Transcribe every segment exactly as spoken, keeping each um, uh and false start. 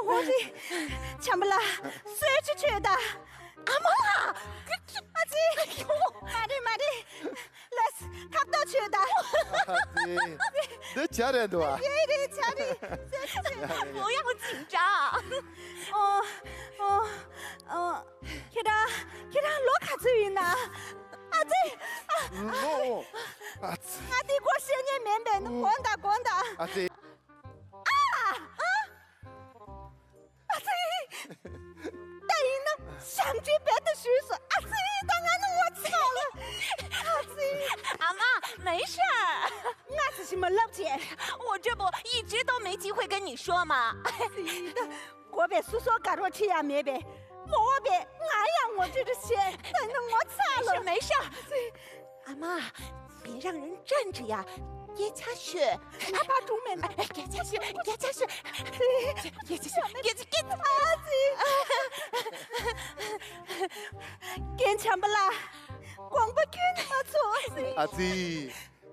འོ་རེད། བྱམས་པ་ལགས། གསོལ་ཇ་མཆོད་དང་། ཨ་མ་ལགས། ཨ་ཙི། མ་རེད་མ་རེད། ལགས། ཁ་བཏགས་མཆོད་དང་། ཨ་ཙི། འདི་ཇ་རེད་འདུག་ཨ། རེད་རེད། ཇ་རེད། གསོལ་ཇ་མཆོད་དང་། 不要紧张。 ཨོ། ཨོ། ཨོ། ཁྱེད་རང་། ཁྱེད་རང་ལོ་ག་ཚོད་ཡིན་ན། ཨ་ཙི། ཨ། ལོ། ཨ་ཙི། ང་དེའི་སྐོར་བཤད་མཁན་མིན་པས་ན། དགོངས་དག། དགོངས་དག། ཨ་ཙི། ཨ། ཨ། ཨ་ཙི། ད་ཡིན་ན་ཞབས་འདྲེན་རྦད་དེ་ཞུས་སོང་། ཨ་ཙི། ད་ང་ནི་ངོ་ཚ་ལ། ཨ་ཙི། 阿妈，没事儿。 ང་ཚོ་ཞིག་མ་ལབ་བྱས། 我这不一直都没机会跟你说吗？ ཨ་ཙི། ད། དགོས་པའི་སོ་སོ་དགའ་རོགས་ཁྲིད་ཡ་མེད་པས། མ་འོངས་པའི་ང་ཡང་ངོ་སྤྲོད་བྱེད། ད་ནི་ངོ་ཚ་ལ། 没事儿，没事儿。 阿妈，别让人站着呀，别下去。哎，怕中门。哎，别下去，别下去，别下去，别下去，别下去。 རྒན་བྱམས་པ་ལགས། དགོངས་པ་ཁྱོན་ནས་མ་ཚོམས། ཨ་ཙི།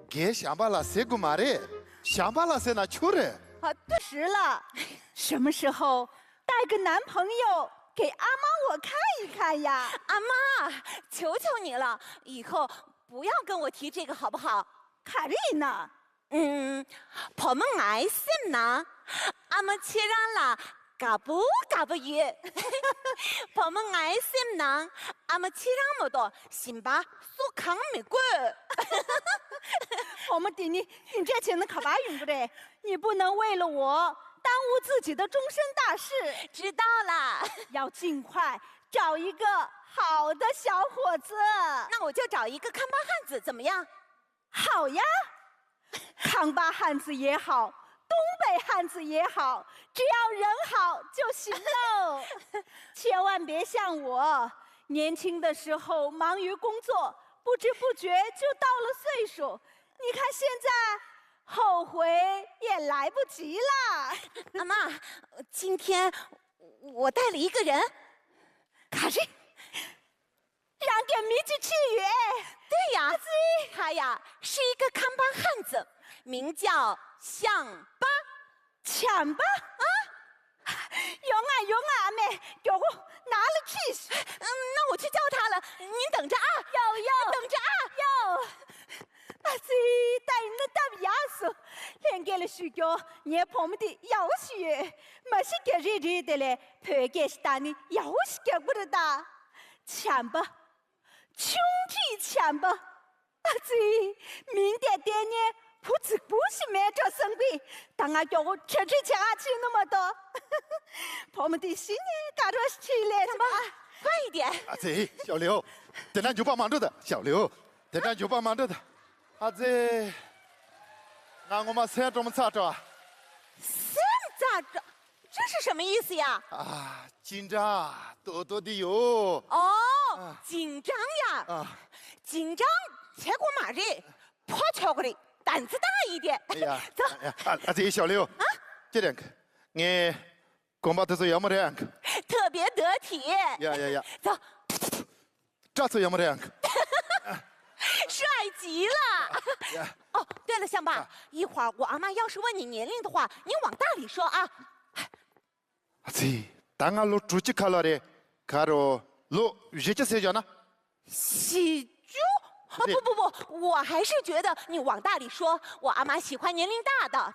རྒན་བྱམས་པ་ལགས་ཟེར་དགོས་མ་རེད། བྱམས་པ་ལགས་ཟེར་ན་ཆོག་རེད། 啊，对，是了，什么时候带个男朋友给阿妈我看一看呀？ 阿妈，求求你了，以后不要跟我提这个好不好？ ག་རེ་ཡིན་ན། 嗯，བུ་མོ་ང་སེམས་ནང་ཨ་མ་ཁྱེད་རང་ལ་དགའ་པོ་དགའ་པོ་ཡོད། བུ་མོ་ང་སེམས་ནང་ཨ་མ་ཁྱེད་རང་མ་གཏོགས་གཞན་པ་སུ་གང་མི་དགོས། བུ་མོ་དེ་ནི་དེ་འདྲ་བྱས་ན་ག་པར་ཡོང་གི་རེད། 你不能为了我耽误自己的终身大事。 知道了。 要尽快找一个好的小伙子。 那我就找一个看门汉子，怎么样？ 好呀，康巴汉子也好，东北汉子也好，只要人好就行喽。千万别像我，年轻的时候忙于工作，不知不觉就到了岁数。你看现在，后悔也来不及了。 阿妈，今天我带了一个人。 ག་རེ། རང་གི་མི་གཅིག་ཁྲིད་ཡོད། 对呀，他呀是一个看门汉子，名叫向巴。 བྱམས་པ། ཨ། ཡོང་ང་ཡོང་ང་། ཨ་མས་མགྱོགས་པོ་ནང་ལ་ཁྲིད། 嗯，那我去叫他了，您等着啊。 ཡོ་ཡོ། 等着啊。 ཡོ། ཨ་ཙི། ད་ཡིན་ན་སྟབས་ཡག་སོང་། ལྷན་རྒྱས་ལ་ཞུ་རྒྱུ། ངའི་བུ་མོ་དེ་ཡག་པོ་ཞིག་ཡོད། མ་གཞི་རྒྱ་རིགས་རེད། དེ་ལས་བོད་སྐད་ཞིག་བཏང་ནི་ཡག་པོ་ཞིག་རྒྱག་པ་རེད་ད། བྱམས་པ། ཆུང་འདྲིས་བྱམས་པ། ཨ་ཙི། མིང་དེ་བསྟན་ནས་བུ་རྫིག་པོ་ཞིག་མེད་འགྲོ་བསམ་གི། ད་ང་མགྱོགས་པོ་གྲ་སྒྲིག་བྱེད་ཨ། ཕྱིན་ནོ་མ་གཏོགས། བུ་མོ་དེ་གཞི་ནས་དགའ་རོགས་ཤིག་ཁྲིད་ལས། བྱམས་པ། 快一点。 ཨ་ཙི། ཞའོ་ལིའུ། དེ་འདྲ་མགྱོགས་པ་མ་འགྲོ་ད། ཞའོ་ལིའུ། དེ་འདྲ་མགྱོགས་པ་མ་འགྲོ་ད། ཨ་ཙི། ང་ངོ་མ་སེམས་སྐྱོ་མོ་ཚ་འགྲོ། སེམས་ཚ་འགྲོ། 这是什么意思呀？ ཨ། ཅི་འདྲ་ཏོག་ཏོག་དེ་ཡོད། 哦， ཨ། 紧张呀。 ཨ། 紧张结果嘛，这破巧克力，胆子大一点。 ཡ། 走。 ཡ། ཨ། ཨ་ཙི། ཞའོ་ལིའུ། ཨ། ཅི་རེད། ངའི་གོམ་པ་དེ་ཚོ་ཡག་མོ་རེད། 特别得体。 ཡ་ཡ་ཡ། 走。 སྐྲ་ཚོ་ཡག་མོ་རེད། 帅极了。 ཡ། 哦，对了，向爸，啊。 一会儿我阿妈要是问你年龄的话，你往大里说啊。 ཨ་ཙི། ད་ང་ལོ་དྲུག་ཅུ་ཁ་ལོ་རེད། ག་རེ། ལོ་བཞི་བཅུ་ཟེར་བཞག་ན། 喜剧？啊， རེད། 不不不，我还是觉得你往大里说，我阿妈喜欢年龄大的。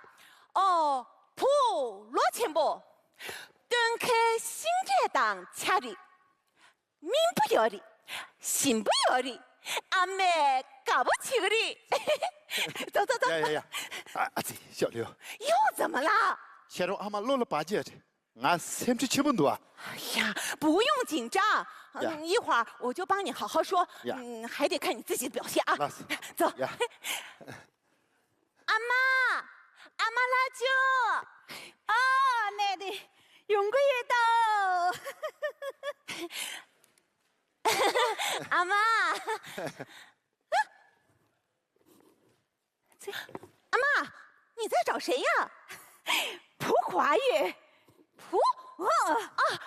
哦， བུ་ལོ་ཆེན་པོ། སྟོན་ཁའི་ཤིང་འབྲས་དང་ཆ་རེད། སྨིན་པོ་ཡོད་རེད། ཞིམ་པོ་ཡོད་རེད། ཨ་མས་དགའ་པོ་བྱེད་ཀྱི་རེད། 走走走。 ཡ་ཡ་ཡ། ཨ། ཨ་ཙི། ཞའོ་ལིའུ། 又怎么了？ ཁྱེད་རང་ཨ་མ་བློ་ལ་བབ་རྒྱུ་རེད། ང་སེམས་ཁྲལ་ཆེན་པོ་འདུག་ཨ། 哎呀，不用紧张。 ཡ། 嗯，一会儿我就帮你好好说。 ཡ། 嗯，还得看你自己的表现啊。 ལགས། 走。 ཡ། 阿妈，阿妈拉酒。 ཨ། ནད་དེ་ཡོང་གི་ཡོད་དོ། 阿妈。 阿妈，你在找谁呀？ བུ་ཁོ་ཡོད། བུ། ཨ། ཨ།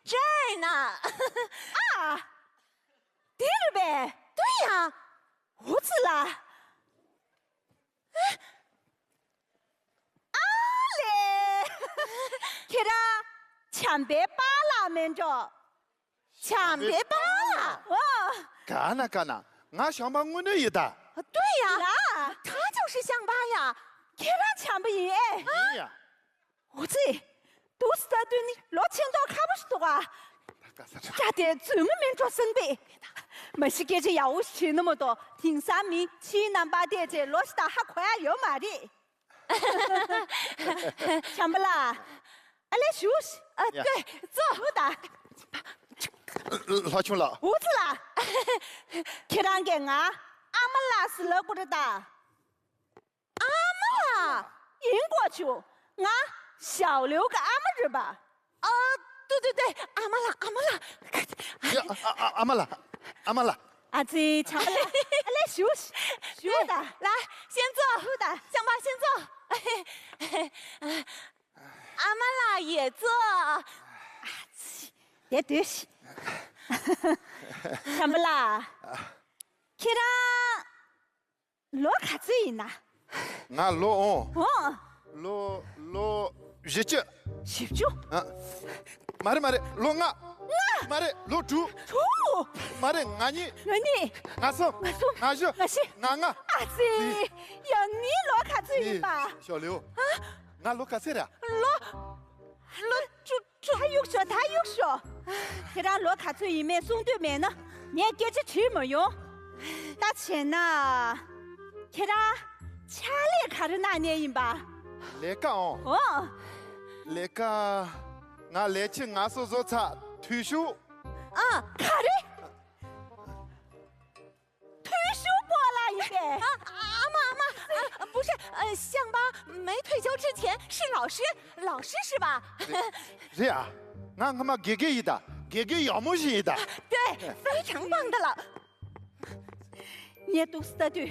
这儿呢。 ཨ། འདི་རེད་པས། 对呀。འོ་ཙི་ལ། ཨ་ལེ། ཁྱེད་རང་བྱམས་པའི་པཱ་ལགས་མིན་འགྲོ། བྱམས་པའི་པཱ་ལགས། ཨོ། ག་ན་ག་ན། ང་བྱམས་པ་དངོས་གནས་ཡིན་ད། 对呀，他就是乡巴呀。 ཁྱེད་རང་བྱམས་པ་ཡིན་ཨེ། ཡིན་ཡ། འོ་ཙི། འདུག་སེ་ལྟ་དུས་ནི་ལོ་ཆེན་མདོག་ཁ་པོ་ཞིག་འདུག་ཨ། ད་ག་ས་རེད། ཡ་དེ་རྫུན་མ་མིན་འགྲོ་སེམས་པས། མ་གཞི་སྐད་ཆ་ཡག་པོ་ཞིག་བྱེད་ན་མ་གཏོགས་དེང་སང་མི་ཕྱིའི་རྣམ་པར་བལྟས་རྗེས་ལོ་ཞིག་ད་ཧ་གོ་ཡ་ཡོད་མ་རེད། བྱམས་པ་ལགས། ཨ་ལེ་བཞུགས། ཨ། ཡ། 对，坐。 བཞུགས་ད། ལྷ་ཆུང་ལགས། འོ་ཙི་ལགས། ཁྱེད་རང་གིས་ང་ཨ་མ་ལགས་སུ་ལབ་དགོས་རེད་ད། ཨ་མ་ལགས། ཡིན་དགོས་བྱུང་། ང་ཞའོ་ལིའུ་གི་ཨ་མ་རེད་པ། 啊，对对对，阿妈啦，阿妈啦。 ཡ། ཨ་ཨ་ཨ་མ་ལགས། ཨ་མ་ལགས། ཨ་ཙི། བྱམས་པ་ལགས། ཨ་ལེ་བཞུགས། བཞུགས་ད། 来，先坐。 བཞུགས་ད། 乡巴先坐。 阿妈啦，也坐。 ཨ་ཙི། དེ་དུས། བྱམས་པ་ལགས། ཁྱེད་རང་ལོ་ག་ཚོད་ཡིན་ན། ང་ལོ་ཨོ། ཨོ། ལོ་ལོ་བཞི་བཅུ། བཞི་བཅུ། ཨ། མ་རེད་མ་རེད། ལོ་ལྔ། ལྔ། མ་རེད། ལོ་དྲུག་དྲུག་མ་རེད། ང་གཉིས། ང་གཉིས། ང་གསུམ། ང་གསུམ། ང་བཞི། ང་བཞི། ང་ལྔ། ཨ་ཙི། ཡང་ནི་ལོ་ག་ཚོད་ཡིན་པ། ཞའོ་ལིའུ། ཨ། ང་ལོ་ག་ཚོད་རེད། ལོ། ལོ་བཅུ་དྲུག་ད་གཡུག་ཤོག་ད་གཡུག་ཤོག་ཁྱེད་རང་ལོ་ག་ཚོད་ཡིན་མིན་གསུང་འདོད་མེད་ན་ངས་སྐད་ཆ་དྲིས་མ་ཡོང་། ད་བྱས་ན། ཁྱེད་རང་ཕྱག་ལས་ག་རེ་གནང་མཁན་ཡིན་པ། ལས་ཀ་ཨོ། ཨོ། ལས་ཀ་ང་ལས་བྱེད་ང་སོ་བཟོ་ཚར་འཐུས་ཤོར། ཨ། ག་རེ། 退休过了一遍。啊，阿妈，阿妈，呃，不是，呃，乡巴没退休之前是老师，老师是吧？རེད་ཨ། ང་སྔ་མ་དགེ་རྒན་ཡིན་ད། དགེ་རྒན་ཡག་མོ་ཞིག་ཡིན་ད། 对，非常棒的了。 ངས་འདུག་སེ་ལྟ་དུས་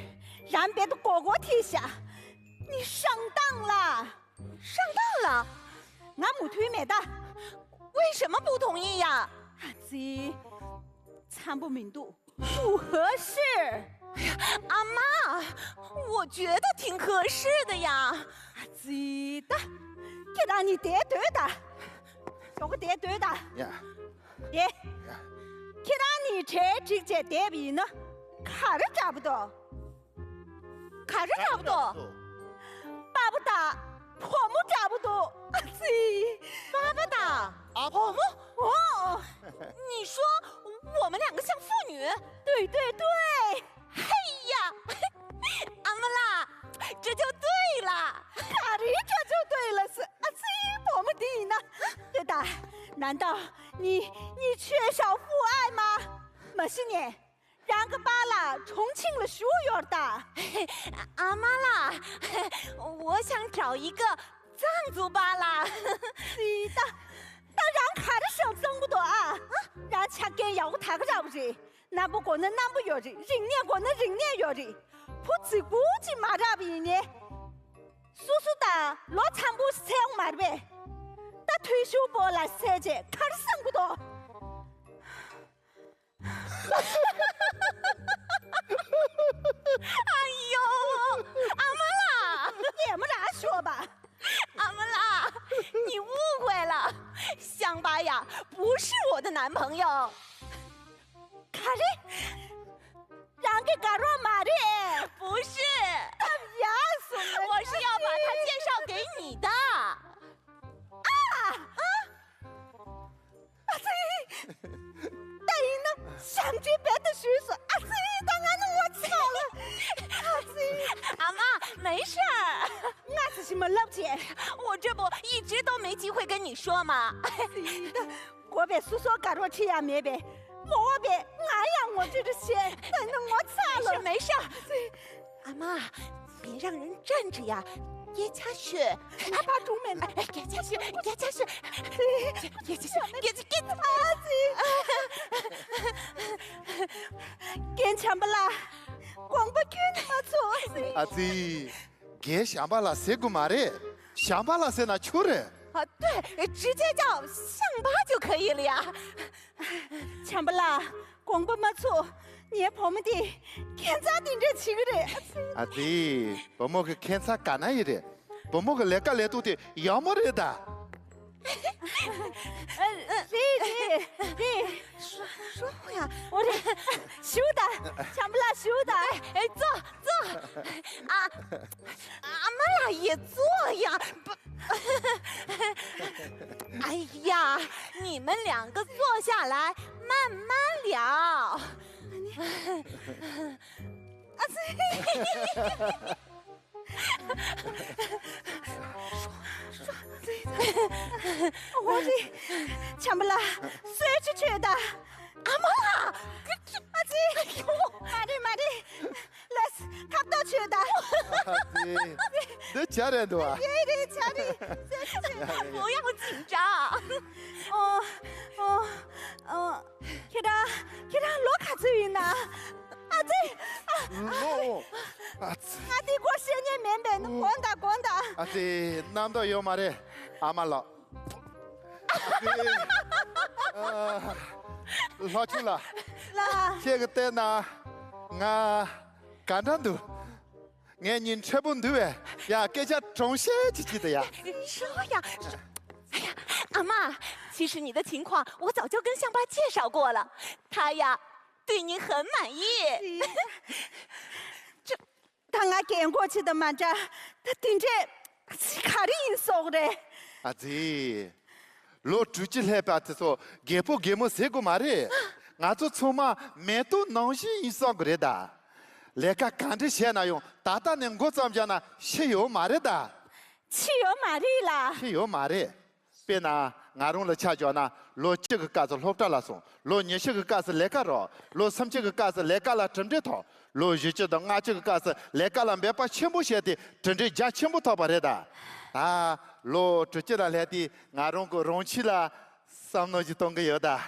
རང་དཔེ་ད་མགོ་སྐོར་ཐེབས་ཤག 你上当了。 上当了？ ང་མོས་མཐུན་མེད་ད། 为什么不同意呀？ ཨ་ཙི། འཚམ་པོ་མི་འདུག 不合适。 阿妈，我觉得挺合适的呀。 ཨ་ཙི་ད། ཁྱེད་རང་གཉིས་དེར་སྡོད་ད། ཞོགས་ཀ་དེར་སྡོད་ད། ཡ། དེ། ཡ། ཁྱེད་རང་གཉིས་གྲལ་བསྒྲིགས་བྱས་བསྡད་པ་ཡིན་ན་ག་རེ་འདྲ་པོ་འདུག་ག་རེ་འདྲ་པོ་འདུག་པ་ཕ་དང་བུ་མོ་འདྲ་པོ་འདུག་ཨ་ཙི། 爸爸的 ཨ། 婆婆。 ཨོ། 你说我们两个像父女？ 对对对。 嘿呀，阿木啦，这就对了。 ག་རེ་这就对了ཟེར། ཨ་ཙི། བུ་མོ་འདི་ཡིན་ན། 对的。难道你你缺少父爱吗？ མ་གཞི་ནས་རང་གི་པཱ་ལགས་重庆ལ་བཞུགས་ཡོད་ད། 阿妈啦，我想找一个藏族爸啦。 ཙི་ད། ད་རང་ག་རེ་ཞིག་གསུང་གི་འདུག་ཨ། རང་ཆ་རྐྱེན་ཡག་པོ་དག་གི་ར་བ་རེད། རྣམ་པ་དགོས་ན་རྣམ་པ་ཡོད་རེད། རིག་གནས་དགོས་ན་རིག་གནས་ཡོད་རེད། བུ་རྫིག་པོ་ཅིག་མ་རག་པ་ཡིན་ནའི། སོ་སོ་དང་ལོ་འཚམ་པོ་ཟེར་ཡོང་མ་རེད་པས། ད་退休过了ཟེར་བྱས་ག་རེ་གསུང་གི་འདུག་ཨ་ཡོ། ཨ་མ་ལགས། ངས་མ་རང་ཤོད་པ། ཨ་མ་ལགས། 你误会了。乡巴呀，不是我的男朋友。 ག་རེ། རང་གི་དགའ་རོགས་མ་རེད། 不是。 ཡ་སོ། 我是要把他介绍给你的。 ཨ། ཨ་ཙི། ད་ཡིན་ན་བྱམས་ཆེན་རྦད་དེ་ཞུས་སོང་། ཨ་ཙི། ད་ང་ནི་ངོ་ཚ་ལ། ཨ་ཙི། 阿妈，没事儿。 ང་ཚོ་ཞིག་མ་ལབ་བྱས། 我这不一直都没机会跟你说吗？ ཨ་ཙི། ད་དགོས་པའི་སོ་སོ་དགའ་རོགས་ཁྲིད་ཡ་མེད་པས། མ་འོངས་པའི་ང་ཡང་ངོ་སྤྲོད་བྱེད། ད་ནི་ངོ་ཚ་ལ། 没事没事。 阿妈，别让人站着呀，别下去。哎，把中门。哎，别下去，别下去，别下去，别下去。 རྒན་བྱམས་པ་ལགས། དགོངས་པ་ཁྱོན་ནས་མ་ཚོམས། ཨ་ཙི། རྒན་བྱམས་པ་ལགས་ཟེར་དགོས་མ་རེད། བྱམས་པ་ལགས་ཟེར་ན་ཆོག་རེད། 啊，对，直接叫乡巴就可以了呀。 བྱམས་པ་ལགས། དགོངས་པ་མ་ཚོམས། ངའི་བུ་མོ་འདི་ཁྱད་མཚར་དེ་འདྲ་ བྱེད་ཀྱི་རེད། ཨ་ཙི། བུ་མོ་གི་ཁྱད་མཚར་ག་ན་ཡིན་རེད། བུ་མོ་གི་ལས་ཀ་ལས་སྟངས་དེ་ཡག་མོ་རེད་ད། རེད་རེད་རེད། ཧྲོ་ཧྲོ་ཡ། འོ་རེད། བཞུགས་དང་། བྱམས་པ་ལགས་བཞུགས་དང་། ཨེ་ཙོག་ཙོག་ཨ་ཨ་མ་ལགས་ཡིན་ཙོག་ཡ།哎呀，你们两个坐下来慢慢聊。ཨ་ཙི། འོ་རེད། བྱམས་པ་ལགས། གསོལ་ཇ་མཆོད་དང་། ཨ་མ་ལགས། ཨ་ཙི། མ་རེད་མ་རེད། ལགས། ཁ་བཏགས་མཆོད་དང་། ཨ་ཙི། འདི་བྱ་རེད་འདུག་ཨ། རེད་རེད། བྱ་རེད། གསོལ་ཇ་མཆོད་དང་། 不要紧张。ཨོ་ཨོ་ཨོ། ཁྱེད་རང་ཁྱེད་རང་ལོ་ག་ཚོད་ཡིན་ན། ཨ་ཙི། ཨ། ལོ། ཨ་ཙི། ང་དེ་སྐོར་བཤད་མཁན་མིན་པས་ན། དགོངས་དག་དགོངས་དག་ཨ་ཙི། རྣམ་རྟོག་ཡོད་མ་རེད། ཨ་མ་ལགས། ཨ་ཙི། ཨ། ལྷག་ཆུང་ལགས། ལགས། ཁྱེད་ཀྱིས་བལྟས་ན་ང་ག་འདྲ་འདུག་ངས་ཉིན་མཁྲེགས་པོ་འདུག་བས། ཡ། སྐད་ཆ་དྲང་བཤད་ཅིག་བྱེད་དང་ཡ། 说呀，说。哎呀，阿妈，其实你的情况我早就跟乡巴介绍过了，他呀，对你很满意。这 ད་ང་རྒན་གོག་ཅིག་དང་མ་འདྲ། ད་དེ་འདྲས་ག་རེ་ཡིན་སོག་རེད། ཨ་ཙི། ལོ་དྲུག་ཅུ་སླེབས་པ་དེ་ཚོ་རྒད་པོ་རྒན་མོ་ཟེར་དགོས་མ་རེད། ང་ཚོ་ཚང་མ་མེ་ཏོག་ནང་བཞིན་ཡིན་བསམ་གི་རེད་ད། ལས་ཀ་ག་འདྲ་བྱས་ན་ཡང་ད་ལྟ་ནས་འགོ་བརྩམས་བཞག་ན་ཤི་ཡོད་མ་རེད་ད། ཤི་ཡོད་མ་རེད་ལ། ཤི་ཡོད་མ་རེད། དཔེར་ན་ང་རང་ལ་ཆ་བཞག་ན་ལོ་གཅིག་གི་སྐབས་སུ་སློབ་གྲྭ་ལ་སོང་། ལོ་ཉི་ཤུ་གི་སྐབས་སུ་ལས་ཀ་རག། ལོ་སུམ་ཅུ་གི་སྐབས་སུ་ལས་ཀ་ལ་གྲུབ་འབྲས་ཐོབ། ལོ་བཞི་བཅུ་དང་ལྔ་བཅུ་གི་སྐབས་སུ་ལས་ཀ་ལ་འབད་པ་ཆེན་པོ་བྱས་ཏེ་གྲུབ་འབྲས་རྒྱ་ཆེན་པོ་ཐོབ་པ་རེད་ད། ད་ལོ་དྲུག་ཅུ་ལ་སླེབས་དུས་ང་རང་གི་རང་ཤི་ལ་བསམ་བློ་ཞིག་གཏོང་གི་ཡོད་ད།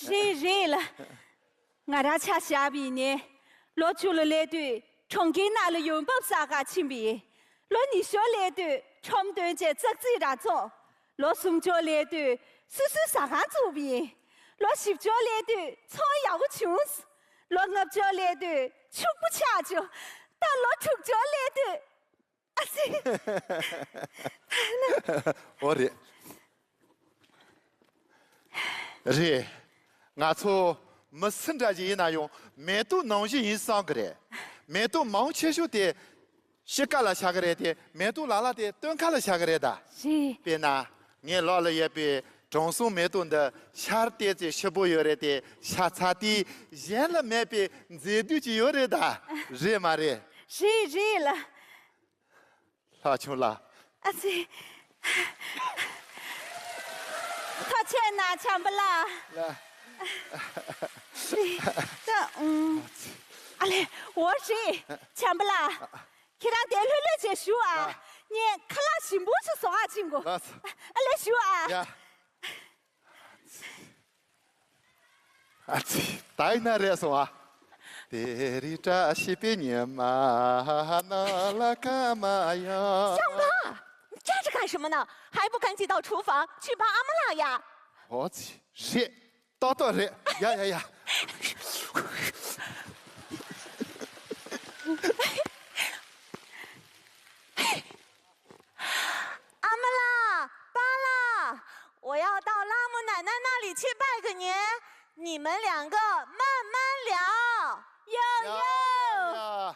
རེད་རེད་ལ། ང་རང་ཆ་བཞག་པ་ཡིན་ནའི། ལོ་བཅུ་ལ་སླེབས་དུས་གྲོང་ཁྱེར་ནང་ལ་ཡོང་འབབ་བསགས་ག་ཕྱིན་པ་ཡིན། ལོ་ཉི་ཤུ་སླེབས་དུས་ཁྲོམ་སྟོན་བྱས་ཙག་ཙིག་ར་བཙོང་། ལོ་སུམ་ཅུ་སླེབས་དུས་སོ་སོའི་ཟ་ཁང་བཙུགས་པ་ཡིན། ལོ་བཞི་བཅུ་སླེབས་དུས་ཚོང་ཡག་པོ་བྱུང་། ལོ་ལྔ་བཅུ་སླེབས་དུས་ཕྱུག་པོ་ཆགས་བྱུང་། ད་ལོ་དྲུག་ཅུ་སླེབས་དུས། ཨ་ཙི། འོ་རེད། རེད། ང་ཚོ་མི་སུ་འདྲ་ཞིག་ཡིན་ན་ཡང་མེ་ཏོག་ནང་བཞིན་ཡིན་བསམ་གི་རེད། མེ་ཏོག་མང་ཆེ་ཤོས་དེ་ཕྱི་ཁ་ལ་ཤར་གི་རེད་དེ། མེ་ཏོག་ལ་ལ་དེ་སྟོད་ཁ་ལ་ཤར་གི་རེད་ད། རེད། དཔེར་ན་ངའི་ལག་ལ་ཡོད་པའི་དྲང་སྲོང་མེ་ཏོག་འདི་ཤར་ཏོག་ཙམ་ཞིབ་པོ་ཡོད་རེད་དེ། ཤ་ཚ་དེ་གཞན་ལ་མེད་པའི་མཛེས་སྡུག་ཅིག་ཡོད་རེད་ད། རེད་མ་རེད། རེད་རེད་ལ། ལྷག་ཆུང་ལགས། ཨ་ཙི། ཐུགས་རྗེ་གནང་། བྱམས་པ་ལགས། ལགས། ད་ཨུམ། ཨ་ལེ། འོ་རེད། བྱམས་པ་ལགས། ཁྱེད་རང་དེ་ལྷོད་ལྷོད་བྱས་བཞུགས་ཨ། ལགས། ངས་ཁ་ལག་ཞིམ་པོ་ཞིག་བཟོ་ག་ཕྱིན་གོ། ལགས། ཨ་ལེ་བཞུགས་ཨ། ཡ། ཨ་ཙི། ད་ཡིན་ན་རེད་སོང་ཨ། དེ་རིང་བཀྲ་ཤིས་པའི་ཉི་མ་ནང་ལ་ཁ་མ་ཡོང་། 乡巴，你站着干什么呢？还不赶紧到厨房去帮阿木拉呀！ ཨོ་ཙི། རེད། ཏག་ཏག་རེད། ཡ་ཡ་ཡ། 阿木拉，巴拉，我要到拉姆奶奶那里去拜个年，你们两个慢慢聊。有有。有。